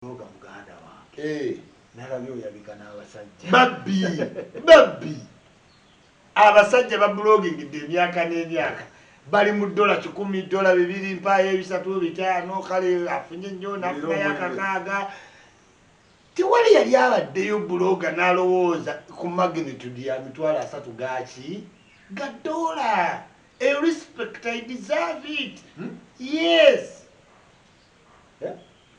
Blogger muganda wange, nalabye oyabika n'abasajja. Babbi, babbi. Abasajja bablogingidde emyaka n'emyaka, bali mu dola 100, dola 2, mpaayo 3, 5. Kale afunye nnyo nafunayo 60. Tewali yali abaddeyo blogger n'alowooza ku magnitude ya 30,000 gaki ga dola. A respect, I deserve it. Yes.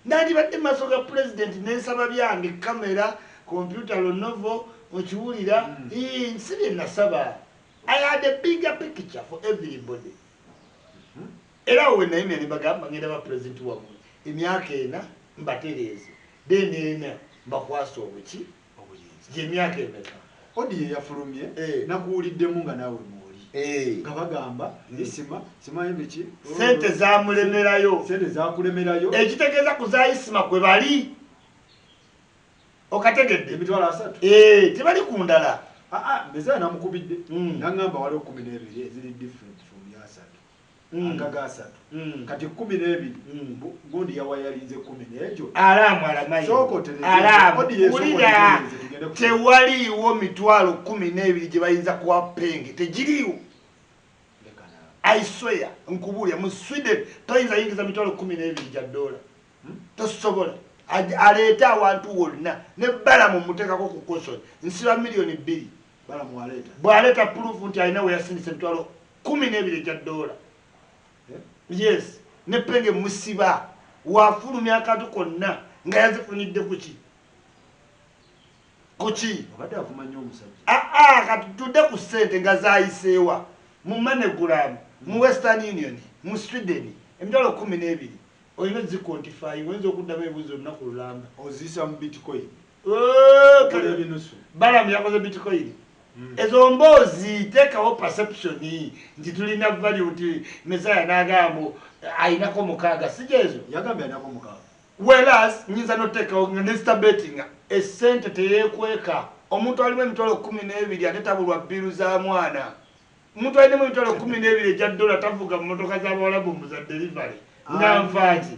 Nandibadde mu maaso ga pulezidenti nensaba byange, kamera, kompyuta Lenovo, okiwulira? Nsi bye nasaba. I had a bigger picture for everybody. Era awo we nayimya ne bagamba, ngenda ba pulezidenti wammwe emyaka 4, mbatereeze, then 4 mbakwasa obuki? Obuyinza. Gyemyaka emeka? Audio yafulumye. Nakuwuliddemu nga naawe mwoli nga bagamba Isima simanyi biki. Sente zamulemerayo. Sente zakulemerayo. Ekitegeeza ku za Isima kwe bali, okategedde? 30,000. Tebali ku ndala. Aa, mbeza namukubidde, naŋŋamba waliwo 12 eziri different from ya 30, agaga 30. Kati 12, gundi yawayalinze 10 n'egyo. Alaamu alamayi. Sooka otereze. Alaamu. Audio esooka. Wulira. Otereze, tugende ku- Tewaliiwo 12,000 gye bayinza kuwa Penge, tegiriiwo. Leka naawe. I swear, nkubuulira, mu Sweden toyinza yingiza 12,000 gya dola. Tosobola. Aleete awantu wonna ne Balamu muteekako ku caution, nsiba miliyoni 2. Balamu aleeta. Bw'aleeta proof nti alina we yasindisa 12,000 egya dola. Eh? Yes, ne Penge musiba wafulumya akantu konna nga yazifunidde kuki kuki. Obadde avuma nnyo omusajja. Aa, kati tudde ku ssente nga zayiseewa mu MoneyGram, mu Western Union, mu Sweden. 12,000 olina ziquantifying, oyinza okuddamu ebibuuzo olunaku lulamba. Oziyisa mu bitcoin. Oh, okola ebinusu. Balamu yakoze bitcoin. Ezo mboozi, teekawo perception nti tulina value, nti Mesaya n'agamba ayinako 6, si gyezo? Yagambye alinako 6. Whereas nyinza noteekawo nga nesita bettinga, esente teyeekweka. Omuntu alimu 12,000 ate tabulwa bill za mwana. Omuntu alinamu 12,000 egya dola tavuga mu motoka z'abawalabu mu za delivery nga nfaaki.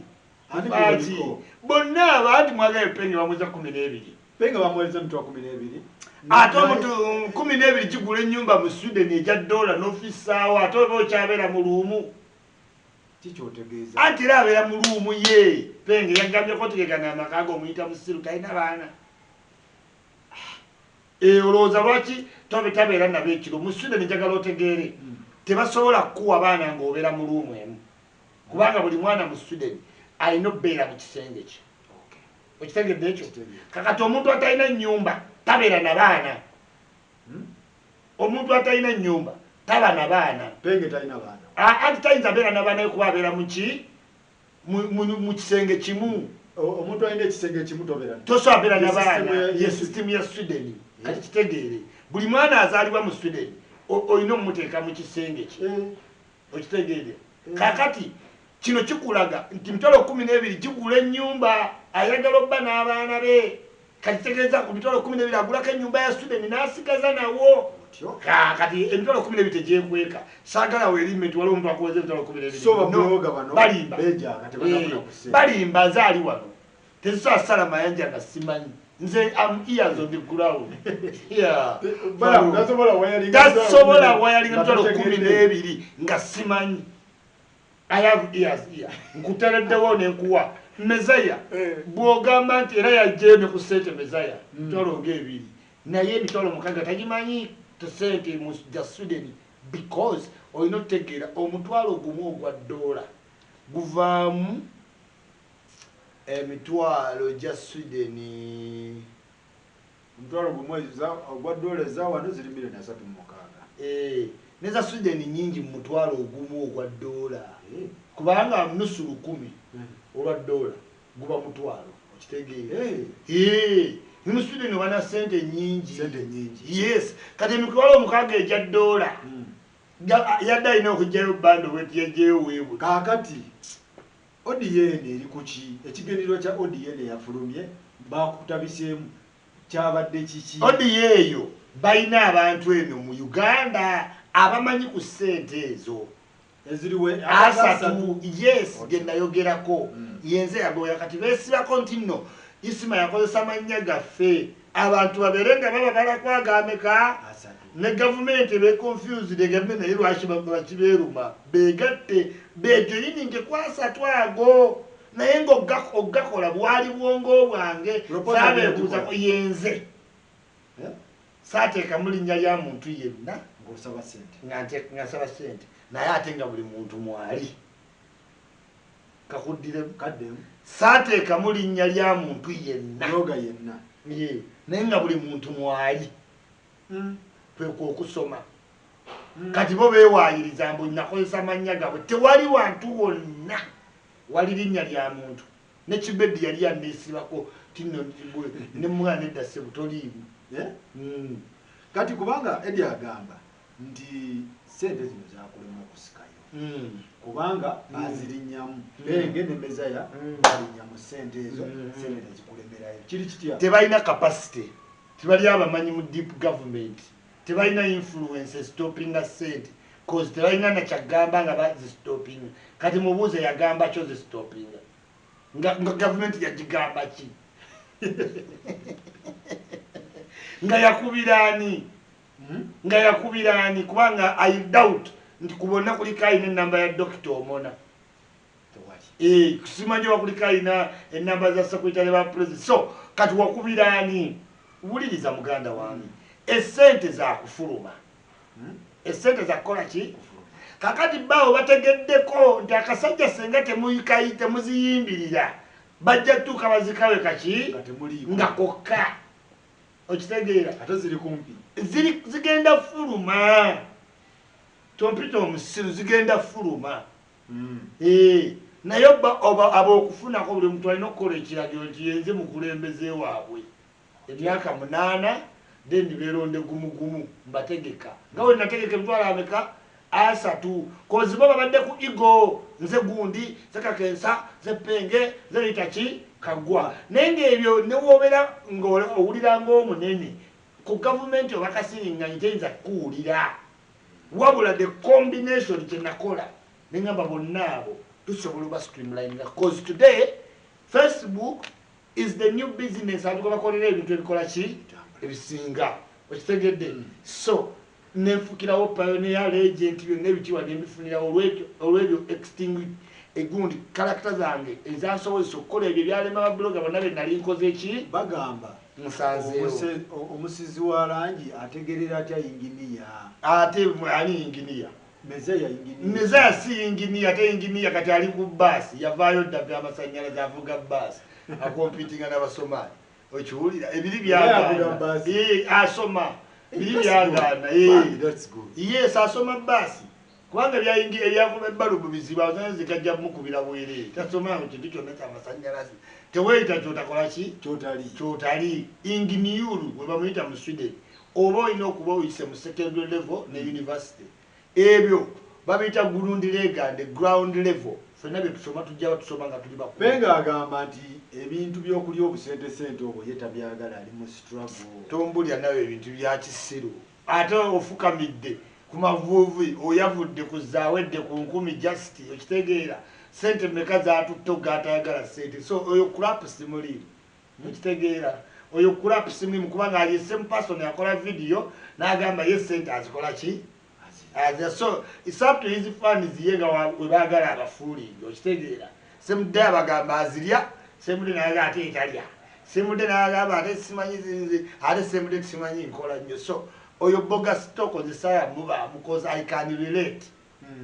Ani? Nfaaki? Gwebaliko? Bonna abantu mwagala Penge bamuza 12. Penge bamuweereza 12,000. Ate omuntu 12 kigula ennyumba mu Sweden egya dola n'ofisaawo, ate oba okyabeera mu room. Kikyotegeeza? Anti era abeera mu room ye. Penge yagambyeko tegekana amaka ge, omuyita musiru, talina baana. Olowooza lwaki tobe tabeera nabo ekiro mu Sweden? Njagala otegeere, tebasobola kukuwa baana ng'obeera mu room emu, kubanga buli mwana mu Sweden alina okubeera mu kisenge kye. Okitegedde ekyo? Kitegeera. Kakati omuntu atalina nnyumba tabeera na baana. Omuntu atalina nnyumba taba na baana. Penge talina baana. Anti tayinza beera na baana be kuba abeera muki? Mu kisenge kimu. Omuntu alina ekisenge kimu tobeera Tosobola beera na Ye system baana. Ye system ya Sweden. Kati kitegeere, buli mwana azaalibwa mu Sweden olina omumuteeka mu kisenge kye. Okitegeere? Kakati kino kikulaga nti 12,000 gigula ennyumba. Ayagala obba n'abaana be, kati kitegeeza ku 12,000 agulako ennyumba ya Sweden n'asigaza nawo. Otyo. Kakati 12,000 tegyekweka. Saagala weerime nti waliwo omuntu akuweza 12,000. So No, bablogger bano balimba. beejaaga, tebanafuna ku ssente. Balimba. Nze ali wano tezisobola sala mayanja nga simanyi. Nze am ears on the ground. Yeah. Balamu tasobola wayalinga Tasobola wayalinga nga 12,000 tategedde. nga simanyi. I have ears here. Nkutereddewo nenkuwa Mezaya. Bw'ogamba nti era yajjayo ne ku ssente Mezaya mitwalo nga 2, naye 60,000 tagimanyi sente mu ja Sweden, because olina otutegeera 1,000 ogwa dola guvaamu emitwalo gya Sweden. 10,000 ogwa dola eza wano ziri miliyoni 36. Neza Sweden nyingi mu 10,000 ogwa dola, kubanga nusu 1,000 olwa dola guba 1,000, okitegeera? Mu Sweden obana sente nyingi. Sente nyingi. Yes, kati 60,000 egya dola yadde alina okugyayo bando bweti, yajjayo weebwe. Kaakati audio eri kuki? Ekigendererwa kya audio eyafulumye bakutabiseemu kyabadde kiki? Audio eyo balina abantu eno mu Uganda abamanyi ku ssente ezo. Eziriwe asatu, yes, gye nayogerako. Yenze yagoya kati beesibako nti nno Isima yakozesa mannya gaffe, abantu babeere nga baba balakwagameka ne gavumenti be confused, gavumenti naye lwaki bakibeeruma beegatte bejoyininge ku asatu ago, naye ng'ogakola bwali bwongo bwange, saabeebuuzako yenze. Saateekamu linnya lya muntu yenna ng'osaba ssente, nga nsaba ssente, naye ate nga buli muntu mwali. Kakuddiremu kaddemu, saateekamu linnya lya muntu yenna, yoga yenna, naye nga buli muntu mwali. Kwekwo okusoma. Kati bo beewaayiriza mbu nakozesa mannya gaabwe, tewali wantu wonna wali linnya lya muntu. Ne Kibedi yali yanneesibako tino ne mwana nedda ssebo toliimu. Kati kubanga Eddie agamba nti ssente zino zakulema okusikayo kubanga bazirinnyamu Penge ne Mezaya balinnya mu ssente ezo, ssente nezikulemerayo. Kiri kitya? Tebalina capacity, tebali abamanyi mu deep government, tebalina influence stoppinga ssente, cause tebalina nakyagamba nga bazistopinga. Kati mubuuze yagamba kyo zistopinga nga gavumenti yagigamba ki? Nga yakubiraani? Nga yakubiraani? Kubanga I doubt nti ku bonna kuliko alina ennamba ya Dokita Omona. Simanyi oba kuliko alina ennamba za secretary ba president. So kati wakubiraani? Wuliriza muganda wange, essente zakufuluma, essente zakukola ki? Kakati bawo bategeddeko nti akasajja senga temuziyimbirira bajja tuuka bazikawe kaki nga kokka. Okitegeera? Ate ziri kumpi, zigenda fuluma. Tompita omusiru, zigenda fuluma. Naye ab'okufunako buli muntu alina okukola ekiragiro nti yenze mukulembeze waabwe emyaka 8, then beeronde gumu gumu mbategeka nga we nategeka emitwalo ameka 30, kozi bo babadde ku ego, nze gundi, nze Kakensa, nze Penge, nze Rita ki Kagwa. Naye ng'ebyo ne wobeera ng'owulira ng'omunene ku gavumenti oba kasiringanyi teyinza kukuwulira. Wabula the combination kye nakola ne ngamba bonna abo tusobola oba streamlininga, cause today Facebook is the new business, abantu bakolera ebintu ebikola ki ebisinga. Okitegedde? So nenfukirawo pioneer agent, byonna ebitiibwa nembifunirawo olw'ebyo extinguish egundi character zange ezansobozesa okukola ebyo ebyalema babuloga bonna be nali nkoze ki. Bagamba nsanzeewo omusizi wa langi ategerera atya yinginiya? Ate ani yinginiya? Mezaya yinginiya. Mezaya si yinginiya, ate yinginiya kati ali ku baasi, yavaayo dda by'amasannyalaze, avuga baasi, akompitinga n'Abasomaali. Okiwulira? Ebiri byagaana. Asoma. Biri byagaana. Yes, asoma baasi. Kubanga ebyakuba ebbalubu bizibu, abasanyalaze gajja mukubira bwereere. Tasoma kintu kyonna ky'amasannyalaze. Teweeyita ky'otakola ki? Ky'otali. Ky'otali. Inginiuru we bamuyita mu Sweden. Oba olina okuba oyise mu secondary level ne university. Ebyo babiyita grundläggande, ground level. Ffenna bye tusoma tujja tusoma nga tuli bakulu. Penge agamba nti ebintu by'okulya obusentesente obwo ye tabyagala, ali mu struggle. Tombulya nawe ebintu bya kisiru. Ate ofukamidde ku mavuuvi, oyavudde ku zaawedde ku 10 just, okitegeera? Ssente mmeka zaatutte ogaatayagala ssente? So oyo crap simuliimu. Okitegeera? Oyo crap simuliimu kubanga ali same person yakola video n'agamba ye ssente azikola ki? So it's up to his fans ye nga we baagala abafuulingi, okitegeera? Semudde abagamba azirya, semudde n'agamba ate etalya, semudde n'agamba ate simanyi zinzi, ate semudde simanyi nkola nnyo. So oyo boga stock nze mubaamu cause I can relate.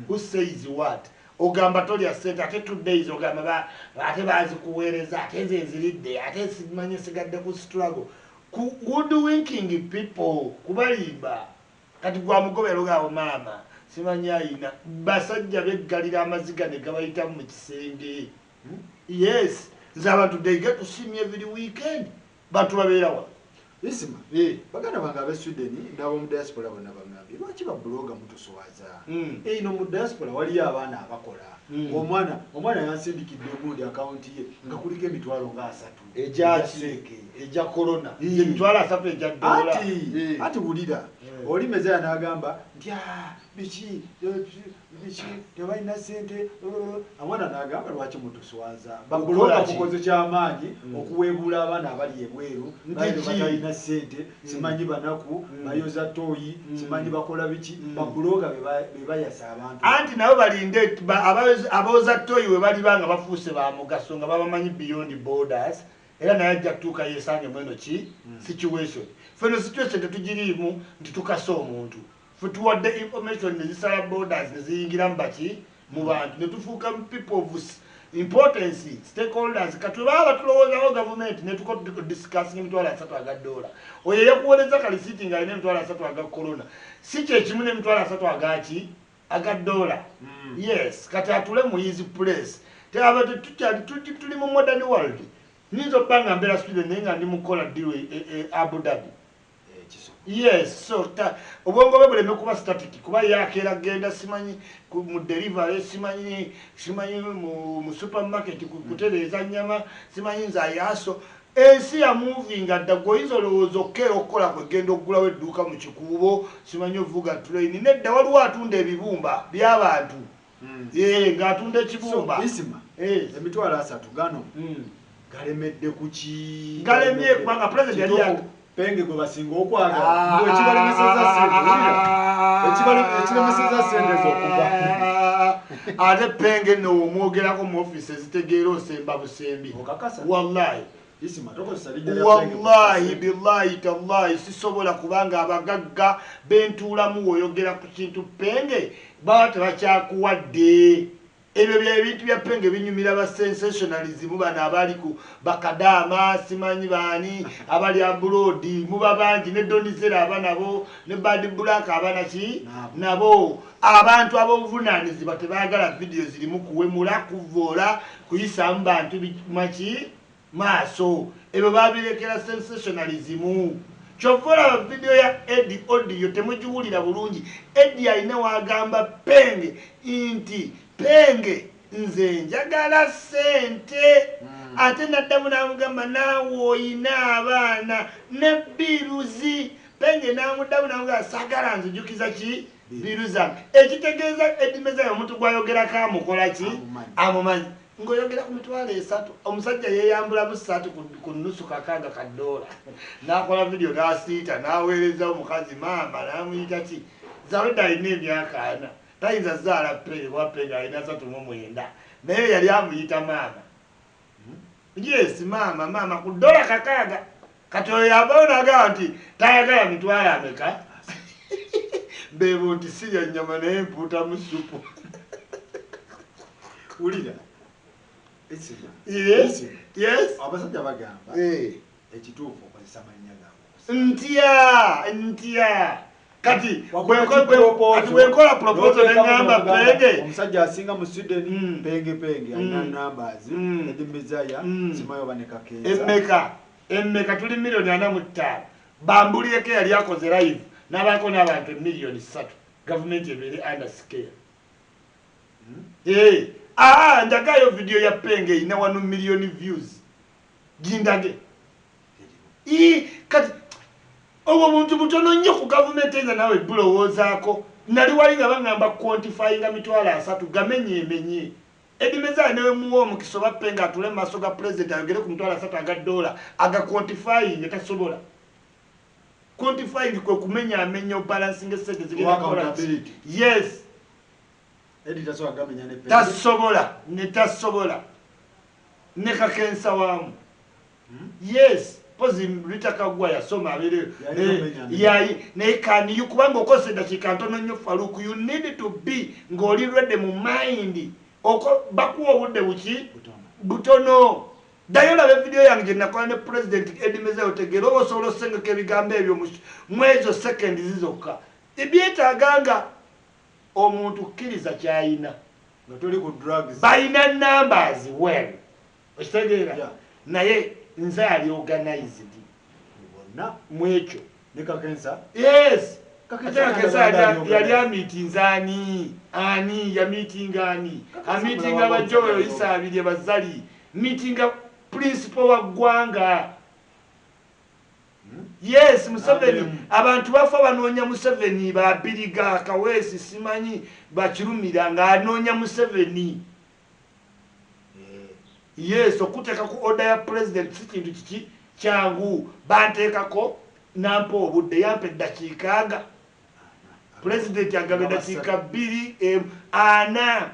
Who says what? Ogamba tolya ssente, ate 2 days ogamba ate baazikuweereza, ate nze nziridde, ate simanyi nsigadde ku struggle. Good winking people kubalimba. Kati gwamugobera ogabo maama simanyi ayina basajja beggalira amaziga ne gabayitamu mu kisenge. Yes, nze abantu they get to see me every weekend. Bantu babeera wa? Isima, baganda bange ab'e Sweden n'ab'omu diaspora bonna bangambye lwaki babuloga mutuswaza? Eno mu diaspora waliyo abaana abakola. Omwana yansindikidde gundi akawunti ye nga kuliko emitwalo nga 3 ejja corona, emitwalo 3 ejja dola. Ati wulira oli Mezaya n'agamba Nti biki biki tebalina ssente. Omwana n'agamba lwaki mutuswaza? Babuloga mukoze kyamaanyi okuweebuula abaana abali ebweru batalina ssente, simanyi banaku, bayoza ttooyi, simanyi bakola biki. Babuloga be bayasa abantu. Anti nabo balinde abooza ttooyi we baliba nga bafuuse ba mugaso nga babamanyi beyond borders, era naye ajja kutuuka yeesange mweno ki situation. Feno situation tetugiriimu nti tukase omuntu. Ffe tuwadde information nezisala borders neziyingira mu baki, mu bantu, ne tufuuka people of importance, stakeholders. Kati baba batulowoozawo gavumenti netuko discussing 30,000 aga dola, oyo eyakuweereza kalisiiti ng'alina 30,000 aga corona si kyekimu n'30,000 agaki, aga dola. Yes, kati atule mu easy place. Teaba tukyali tuli mu modern world. Nyinza okuba nga mbeera Sweden naye nga ndi mukola deal Abu Dhabi. Yes, so obwongo bwe buleme kuba static, kuba yakeera genda simanyi mu delivery, simanyi mu supermarket kutereeza nyama, simanyi nze ayaso. Ensi ya movinga dda. Gwe oyinza olowooza okukeera okukola kwegenda okugulawo edduuka mu Kikuubo, simanyi ovuga train. Nedda, waliwo atunda ebibumba by'abantu, ng'atunda ekibumba. Isima, 30,000 gano galemedde ku ki? Galemye kubanga president yali Penge gwe basinga okwagala. Ekibalemeseza sente, ekiremeseza sente zokuva. Ate Penge nno omwogerako mu ofiisi ezitegeera osemba busembi. Wallahi, wallahi, billahi, tallahi, sisobola, kubanga abagagga bentuulamu woyogera ku kintu Penge baba tebakyakuwadde. Ebyo byebintu bya Penge binyumira ba sensationalism bano abali ku bakadaama, simanyi baani abali abroad, muba bangi ne Donizera aba nabo ne Bad Black abana ki nabo. Abantu ab'obuvunaanyizibwa tebaagala vidiyo zirimu kuwemula, kuvoola, kuyisaamu bantu maki maaso. Ebyo babirekera sensationalism. Kyova olaba vidiyo ya Eddy audio temugiwulira bulungi. Eddy alina wagamba Penge nti, "Penge, nze njagala ssente." Ate naddamu n'amugamba, "Naawe oyina abaana ne bills." Penge n'amuddamu n'amugamba, "Saagala nzijukiza ki bills zange." Ekitegeeza Eddy Mezaya omuntu gwayogerako amukola ki, amumanyi. Ng'oyogera ku 30,000, omusajja yeeyambulamu saati ku nusu kakaaga ka ddoola, n'akola vidiyo n'asiita n'aweereza omukazi maama n'amuyita ki. Zawedde alina emyaka 40, tayinza zaala Penge kuba Penge alina 39, naye yali amuyita maama. Yes, maama, maama ku dola 6. Kati oyo yavayo nagamba nti tayagala mitwalo ameka. Bebo nti sirya nnyama naye mpuutamu supu. Wulira. Yes. Abasajja bagamba ekituufu okozesa mannya gaabwe. Ntya, ntya. Kati bwenkola proposal neŋŋamba Penge omusajja asinga mu Sweden, Penge, Penge alina numbers, Eddy Mezaya, simayo bane Kakensa. Emmeka, emmeka? Tuli 45 million. Bambulireko yali akoze live n'abaako n'abantu 3 million, gavumenti ebeere under scale. Aa, ndagayo vidiyo ya Penge erina 1 million views, gindage. Kati obwo buntu butono nnyo ku gavumenti eyinza naawe bulowoozaako. Nali wali nga baŋŋamba quantifyinga 30,000 gamenye emenye. Eddy Mezaya newe muwa omukisa oba Penge atule mu maaso ga pulezidenti ayogere ku 30,000 aga dola aga quantifying, tasobola. Quantifying kwe kumenya amenya, obalansinga esente zigenda kukola. Yes. Tasobola, ne tasobola ne Kakensa waamu. Yes, pozi Rita Kagwa yasoma abeere naye kaniyu, kubanga okozesa eddakiika ntono nnyo. Faluku, you need to be ng'oli ready mu mind. Bakuwa obudde buki, butono. Ddayo olaba evidiyo yange gye nakola ne President Eddy Mezaya, otegeere oba osobola osengeka ebigambo ebyo mu ezo seconds zokka. Ebyetaaga nga omuntu kkiriza kyayina. Balina numbers well, okitegeera, naye nze ali organized mu ekyo. Yes, ate Kakensa yali amiitinze ani? Ani yamiitinga? Ani amiitinga? Bajoyo Isaabirye bazali miitinga principal wa ggwanga. Yes, Museveni abantu bafa banoonya Museveni, babiriga Kaweesi simanyi bakirumira ng'anoonya Museveni. Yes, okuteeka ku order ya president si kintu kiki kyangu. Banteekako nampa obudde, yampa eddakiika nga president agaba eddakiika 2 4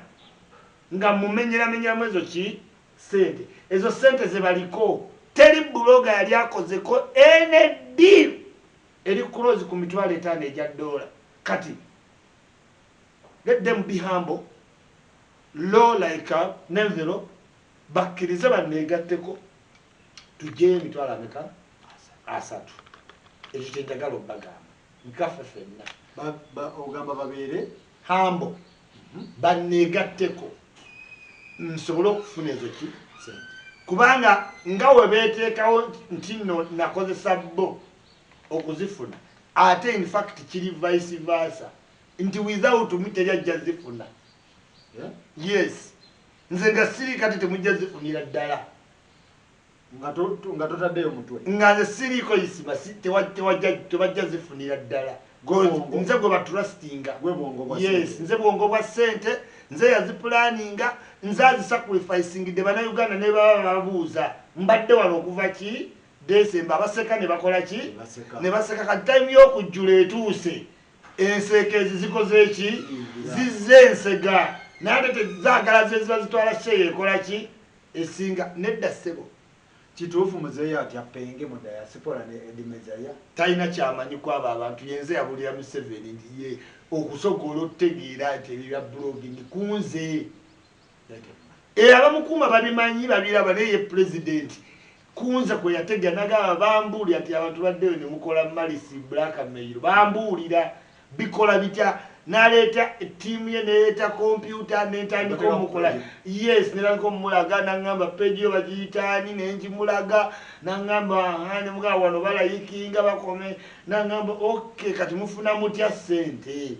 nga mumenyeramenyeramu ezo ki sente. Ezo sente ze baliko teri blogger yali akozeko any deal eri close ku 5,000 egya dola. Kati let them be humble, low like an envelope, bakkirize banneegatteko tugyeyo 30,000. Ekyo kye njagala obbagamba nkaffe ffenna. Ogamba babeere humble, banneegatteko nsobole okufuna ezo ki kubanga nga we beeteekawo nti nno nakozesa bo okuzifuna, ate in fact kiri vice versa nti without me teri ajja zifuna. Yes, nze nga siri kati temujja zifunira ddala nga totaddeyo mutwe, nga nze siriiko isima tebajja zifunira ddala. Nze gwe batrustinga. Yes, nze bwongo bwa ssente, nze yazipulaninga, nze azisacrificingidde Bannayuganda ne baba babuuza mbadde wano okuva ki Desemba, abaseka ne bakola ki ne baseka. Kati time y'okujjula etuuse, enseeke ezi zikoze ki zizze ensega, naye ate tezaagala ze ziba zitwala sheya ekola ki esinga nedda ssebo. Kituufu muzeeyi atya Penge mu diaspora ne Eddie Mezaya talina kyamanyi kwabo abantu. Yenze yabulira Museveni nti ye okusogola otutegeera nti ebyo bya blogging kunze. Abamukuuma babimanyi babiraba, naye ye president kunze kwe yategera nagamba bambuulira nti abantu baddeyo ne mukola malisi blackmail, bambuulira bikola bitya. Naleeta ttiimu ye nereeta kompyuta nentandika omukola. Yes, netandika omulaga, naŋŋamba peegi yo bagiyitaani, nenjimulaga, naŋŋamba nemugamba wano balayikinga bakome, naŋŋamba okay kati mufuna mutya ssente.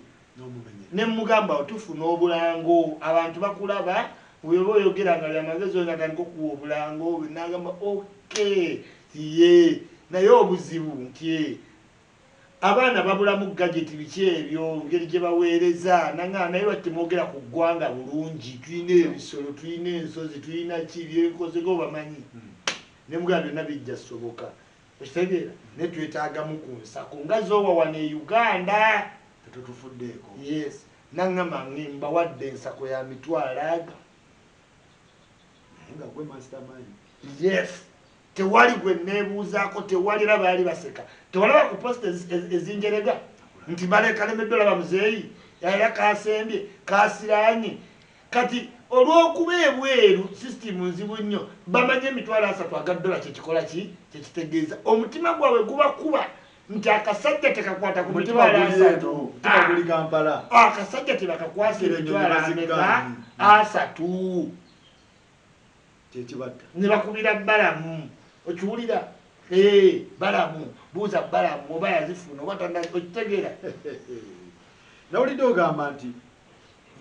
Nemugamba tufuna obulango, abantu bakulaba bw'oba oyogera nga byamagezi oyo natandika okuwa obulango, nagamba okay ye. Naye obuzibu nti abaana babulamu gadget biki ebyo ngeri gye baweereza, nanga naye lwaki temwogera ku ggwanga bulungi, tulina ebisolo, tulina ensozi, tulina ki byenkozeko bamanyi. Ne mugamba byonna bijja soboka, okitegeera, naye twetaagamu ku nsako nga zoowa wano e Uganda tetutufuddeeko. Yes, nangamba mbawadde ensako ya 5,000 naye nga gwe mastermind. Yes, tewali gwe neebuuzaako, tewali era baali baseka. Tewalaba ku post ezinjerega nti balekalemedde olaba muzeeyi era kasembye kasiranye. Kati olw'okuba ebweru sisitimu nzibu nnyo, bamanye 30,000 aga dola kyekikola ki kyekitegeeza. Omutima gwabwe gubakuba nti akasajja tekakwata ku 30,000, akasajja tebakakwasa 30,000 ne bakubira Balamu. Okiwulira? Balamu, buuza Balamu oba yazifuna oba okitegeera. Nawulidde ogamba nti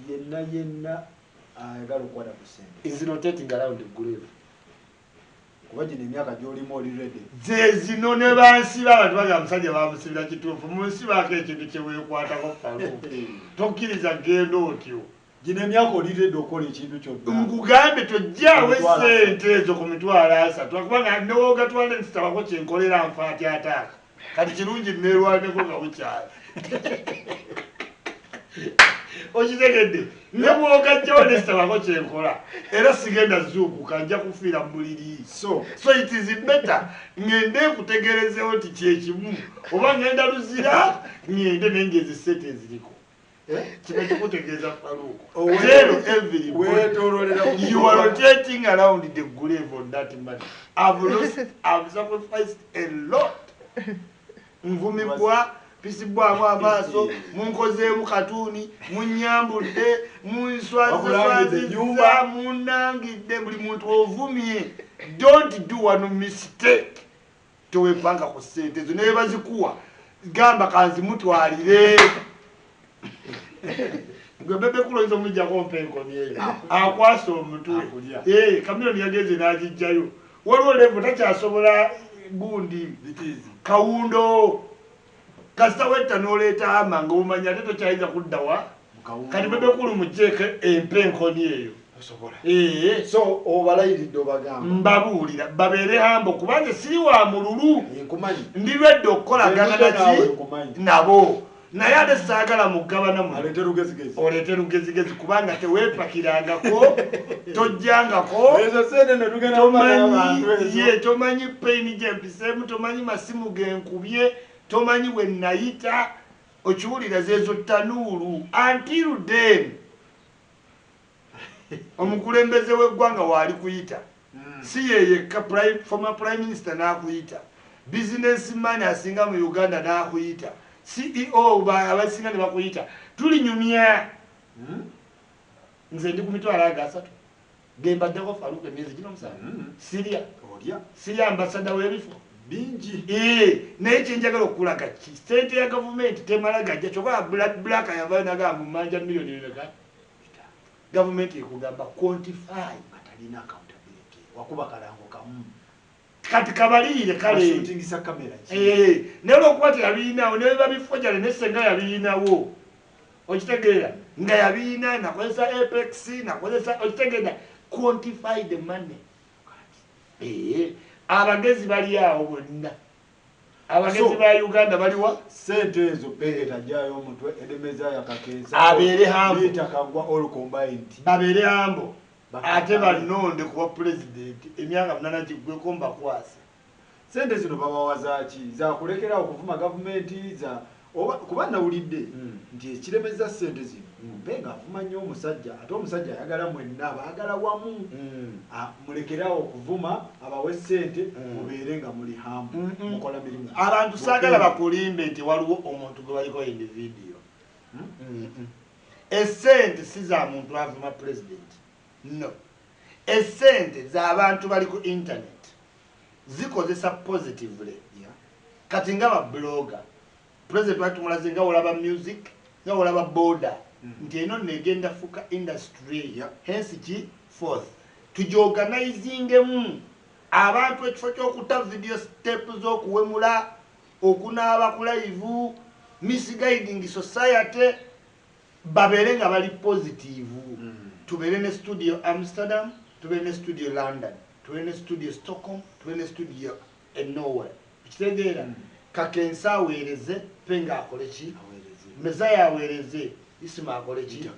yenna yenna ayagala okukwata ku ssente is rotating around the grave, kuba gino emyaka gy'olimu oli ready. Ze zino ne bansiba abantu bagamba musajja bamusibira kituufu, munsibaako ekintu kye weekwatako Falu, tokkiriza genda otyo. Gino emyaka oli ready okukola ekintu kyonna. Nkugambe tojjaawo essente ezo ku 30,000, kubanga newoogatwala nsitabako kyenkolera nfa atya ataaka. Kati kirungi neerwaneko nga bukyali. Okitegedde, ne bw'ogajjawo nesitabako kyenkola era sigenda zuukuka, nja kufiira mu buliri. So it is better ngende nkutegerezewo nti kyekimu, oba ngenda Luzira ngende nengezi ssente eziriko. Kino kikutegeeza Faluuko. Zero everybody. You are rotating around the grave on that money. I've lost, I've sacrificed a lot. Nvumibwa, pisibwamu amaaso, munkozeemu katuuni, munnyambudde, munswaziswazizza, munnangidde, buli muntu ovumye. Don't do one mistake. Tewepanga ku ssente ezo naye bazikuwa, gamba kanzimutwalire. Gwe Bebe Cool oyinza omuggyako mpa enkoni eyo akwasa omutwe. Kamiliyoni yagenze n'agijjayo, waliwo level takyasobola gundi kawundo. Kasita wetta n'oleeta ama nga omanya ate tokyayinza kuddawa. Kati Bebe Cool mugyeko empa enkoni eyo. So obalayiridde obagamba mbabuulira babeere hambo kubanga siri wa mululu, ndi lwedde okukolagana naki nabo, naye ate saagala mugabana muno oleete lugezigezi kubanga teweepakirangako, tojjangako, tomanyi peyini gyempiseemu, tomanyi masimu genkubye, tomanyi we nayita. Okiwulira zeezo tanuulu until then omukulembeze w'eggwanga waali kuyita, si ye yekka, former prime minister n'akuyita, businessman asinga mu Uganda n'akuyita, CEO abasinga ne bakuyita, tulinyumya. Nze ndi ku mitwalo aga 3 gembaddeko Faruku emyezi gino 7. Sirya sirya ambasada w'ebifo bingi. Naye kyenjagala okulaga ki, ssente ya gavumenti temala gajja. Kyokka Black yavayo nagamba mmanja miliyoni emeka, gavumenti ekugamba quantify. Atalina accountability wakuba kalango kamu kati kabalire kale kamera naye olwokuba teyabiyinawo ne babifojale ne ssenga yabiyinawo, okitegeera nga yabiyina nakozesa Apex nakozesa, okitegeera quantify the money. Abagezi bali awo bonna, abagezi ba Uganda baliwa sente ezo pere tajjayo omutwe edemeza yakakeesa abeere hambo kagwa all combined babeere hambo ate banonde kuba president emyaka 8 giggweko mbakwasa. Sente zino babawa zaaki? Zakulekera okuvuma gavumenti za oba kuba nawulidde nti ekiremeza sente zino mpenga avuma nnyo omusajja, ate omusajja ayagala mwenna baagala wamu, mulekerawo okuvuma abawe sente mubeere nga muli hambo mukola mirimu. Abantu saagala bakulimbe nti waliwo omuntu gwe baliko individual. Esente si za muntu avuma president, no. Esente z'abantu bali ku internet zikozesa positively. Kati nga ba blogger president watumulaze nga olaba music nga olaba border nti eno negenda fuka industry, hence ki fourth tugiorganizingemu abantu ekifo ky'okuta video step z'okuwemula, okunaaba ku live, misguiding society, babeere nga bali positive. Tubeere ne studio Amsterdam, tubeere ne studio London, tubeere ne studio Stockholm, tubeere ne studio Norway. Okitegeera Kakensa aweereze, Penga akole ki, Mezaya aweereze, Isima akole ki,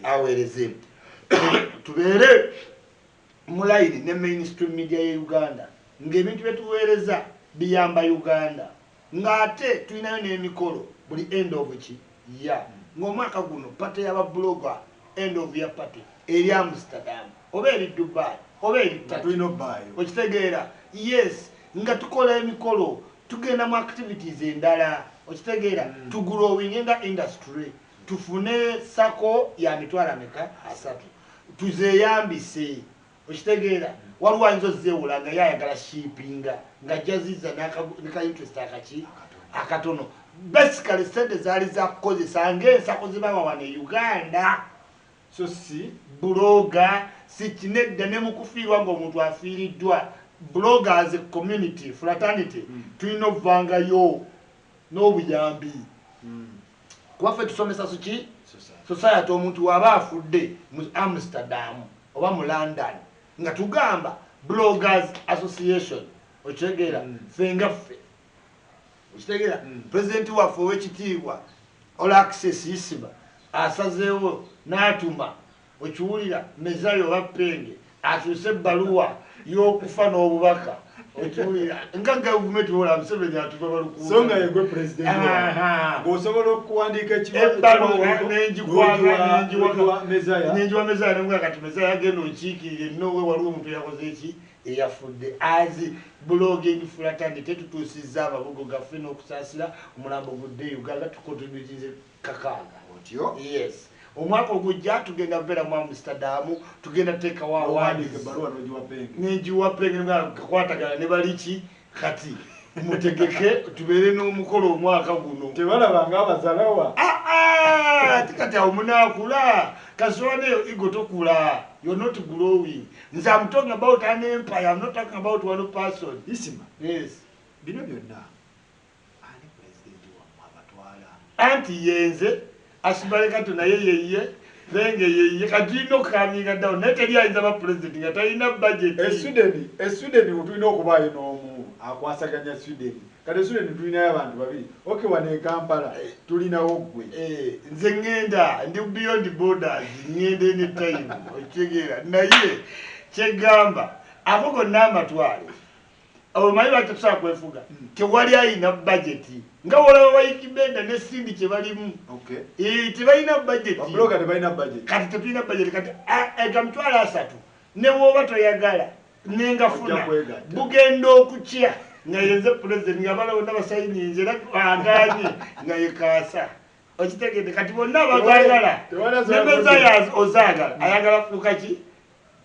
aweereze. Tubeere mu line ne mainstream media ya Uganda ng'ebintu bye tuweereza biyamba Uganda, ng'ate tulinayo n'emikolo buli end of ki ya ng'omwaka guno party y'abablogger end of year party eri Amsterdam oba eri Dubai oba eri Turkey. Okitegeera? Yes, nga tukola emikolo, tugenda mu activities endala, okitegeera, tugrowing nga industry, tufune sako ya mitwalo ameka 3 tuzeeyambise. Okitegeera, waliwo ayinza ozzeewola nga yayagala shippinga nga jaziza neka interest akaki akatono. Basically sente zaali za kukozesa ng'ensako zibawa wano e Uganda. So si blogger si kinedda ne mu kufiirwa ng'omuntu afiiriddwa, bloggers community fraternity tulina okuvangayo n'obuyambi. Kuba ffe tusomesa suki society, omuntu waba afudde mu Amsterdam oba mu London nga tugamba bloggers association, okitegeera, ffe nga ffe, okitegeera, president waffe ow'ekitiibwa All Access Isima asazeewo n'atuma, okiwulira, Mezayo oba Penge atuuse ebbaluwa y'okufa n'obubaka, okiwulira, nga gavumenti wola Museveni atuva balukuuta. So nga yegwe president ng'osobola okuwandiika ebbaluwa n'engikwata n'engiwa Mezaya n'omugaa kati Mezaya agenda okiikirire Norway, waliwo omuntu yakoze eki eyafudde. As blogging fraternity tetutuusizza amabugo gaffe n'okusaasira omulambo gudde Uganda, tukontributize 6. Otyo? Yes. Omwaka ogujja tugenda kubeera mu Amsterdam, tugenda teekawo awards. N'engiwa Penge nga kakwatagana ne baliki kati mutegeke tubeere n'omukolo omwaka guno. Tebalaba ng'abazalawa. Ate kati awo munaakula kasobola neyo ego tokula. You're not growing. Nze I'm talking about an empire, I'm not talking about one person. Isima. Yes. Bino byonna ani pulezidenti wammwe abatwala? Anti yenze asibalekato naye yeye Penge yeye kati tulina okukaminga down, naye teri ayinza ba pulezidenti nga talina budget. E Sweden tulina okubaayo n'omu akwasaganya Sweden. Kati Sweden tulinayo abantu babiri. Okay, wano e Kampala tulinawo ggwe. Eh, nze ŋŋenda, ndi beyond borders, ŋŋenda anytime, okitegeera? Naye kyegamba ako gonna amatwale, omanyi lwaki tetusobola kwefuga? Tewali ayina budget nga wolaba Waikibenda ne Sindi kye balimu. Eh, tebalina budget. Ba blogger tebalina budget. Kati tetulina budget. Kati ega 300,000 ne woba toyagala nengafuna. Ojja kwegatta. Bugenda okukya nga yenze president, nga abala bonna basayininze era aganye nga yekaasa, okitegedde? Kati bonna abagagala Tewali asobola ne Mezaya ozaagala ayagala kufuuka ki?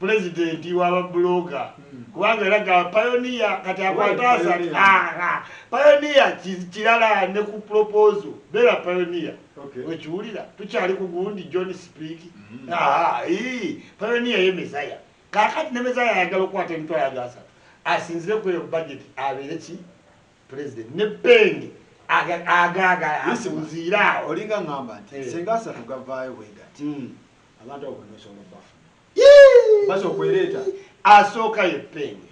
Pulezidenti w'aba blogger. Kubanga era ga pioneer kati akwata asatu. Pioneer. Aha, pioneer kirala ne ku proposal, beera pioneer. Wekiwulira tukyali ku gundi John Speak. Aha, ii, pioneer ye Mezaya. Kakati ne Mezaya ayagala okukwata 300,000 asinzire ku eyo budget abeere ki? President. Ne Penge agaagala asinziire awo. Olinga ŋŋamba nti senga asatu gavaayo bwe gati, abantu abo bonna osobola obbafuna? Yee! Basobola okwereeta? Asooka ye Penge.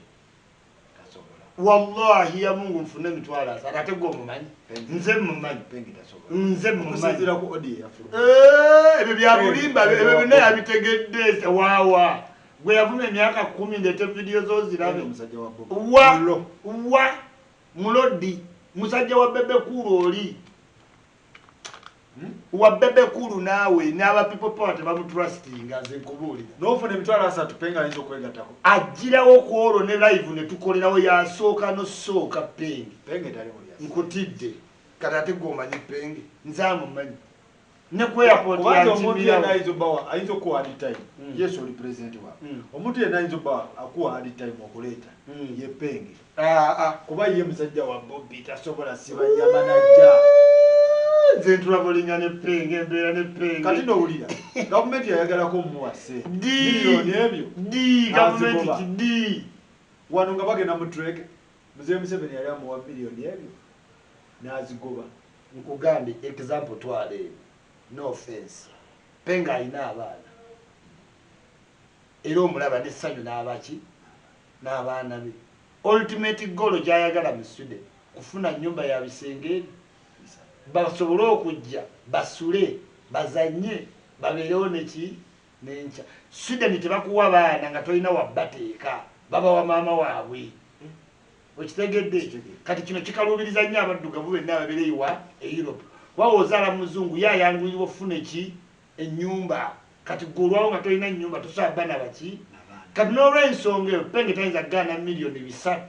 Tasobola. Wallahi ya Mungu, nfune 300,000 ate gwe omumanyi. Penge. Nze mumanyi. Penge tasobola. Nze mumanyi. Okusinziira ku audio eyafuluma. Eh, ebyo bya bulimba. Penge. Ebyo byonna yabitegedde waawa gwe yavuma emyaka 10. Ndeete vidiyo zozirabe. Penge omusajja wa Bobi. Wa Mulo. wa mulodi musajja wa Bebe Cool oli. Wa Bebe Cool naawe n'aba People Power tebamutrustinga, nze nkubuulira. N'ofuna 300,000, Penge ayinza okwegattako? Agirawo ku olwo ne live ne tukolerawo, yasooka nosooka Penge. Penge tali mu byasi. Nkutidde kati ate gwe omanyi Penge, nze amumanyi ne ku airport. Kubanga omuntu yenna Yankimirawo. ayinza obbawa, ayinza okuwa hard time. Yes, oli president waabwe. Omuntu yenna ayinza obbawa akuwa hard time okuleeta ye Penge. Ah, ah. Kuba ye musajja wa Bobi, tasobola siba nyama najja. Nze ntulabulinga ne Penge, embeera ne Penge. Kati nowulira gavumenti yayagalako omuwa ssente Ddi? miliyoni ebyo. Ddi gavumenti? Azigoba. Kiddi? Wano nga bagenda mu trek, Muzeeyi Museveni yali amuwa miliyoni ebyo n'azigoba. Nkugambye, example twala eno, no offense, Penge alina abaana era omulaba n'essanyu n'abaki n'abaana be. Ultimate goal gy'ayagala mu Sweden kufuna nnyumba ya bisenge ebi basobole okujja basule bazanye babeerewo neki nenkya. Sweden tebakuwa baana nga tolina wabbateeka, babawa maama waabwe, okitegedde? Kitegedde. Kati kino kikaluubiriza nnyo abaddugavu benna ababeera ewa e Europe. Wawa ozaala muzungu, ye ayanguyirwa okufuna eki? Ennyumba. Kati gwe olwawo nga tolina nnyumba, tosobola bba nabaki. Kati n'olwensonga eyo Penge tayinza kugaana miliyoni 300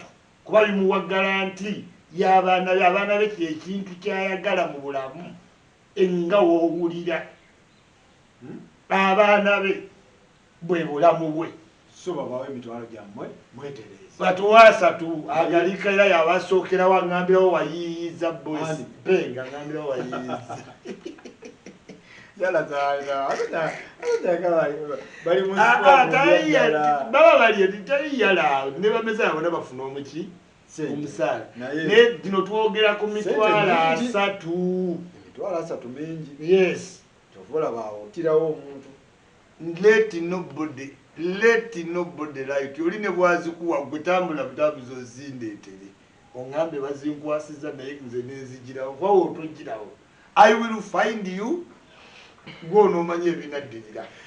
kuba bimuwa guarantee y'abaana be. Abaana be kyekintu kyayagala mu bulamu nga woowulira. Abaana be bwe bulamu bwe. So babaawo emitwalo gyammwe mwetereeza. Batuwa asatu agalika era yabasookerawo, aŋambirawo wayiiyiza boys. Ani? Penge aŋambirawo wayiiyiza. Bali mu Ah, ah, ddala. Baba bali tayiyala ne bameza bonna bafuna omuki? Sente. Omusaala. Naye Naye gino twogera ku Sente mitwalo nyingi. asatu. 300,000 mingi. Yes. Kyova olaba awo otirawo omuntu. Let nobody lie to you. Oli ne bwazikuwa gwe tambula butambuzi ozindeetere oŋŋambe bazinkwasiza, naye nze nenzigirawo kuba wootogirawo, I will find you. Gwe onoomanya ebinaddirira.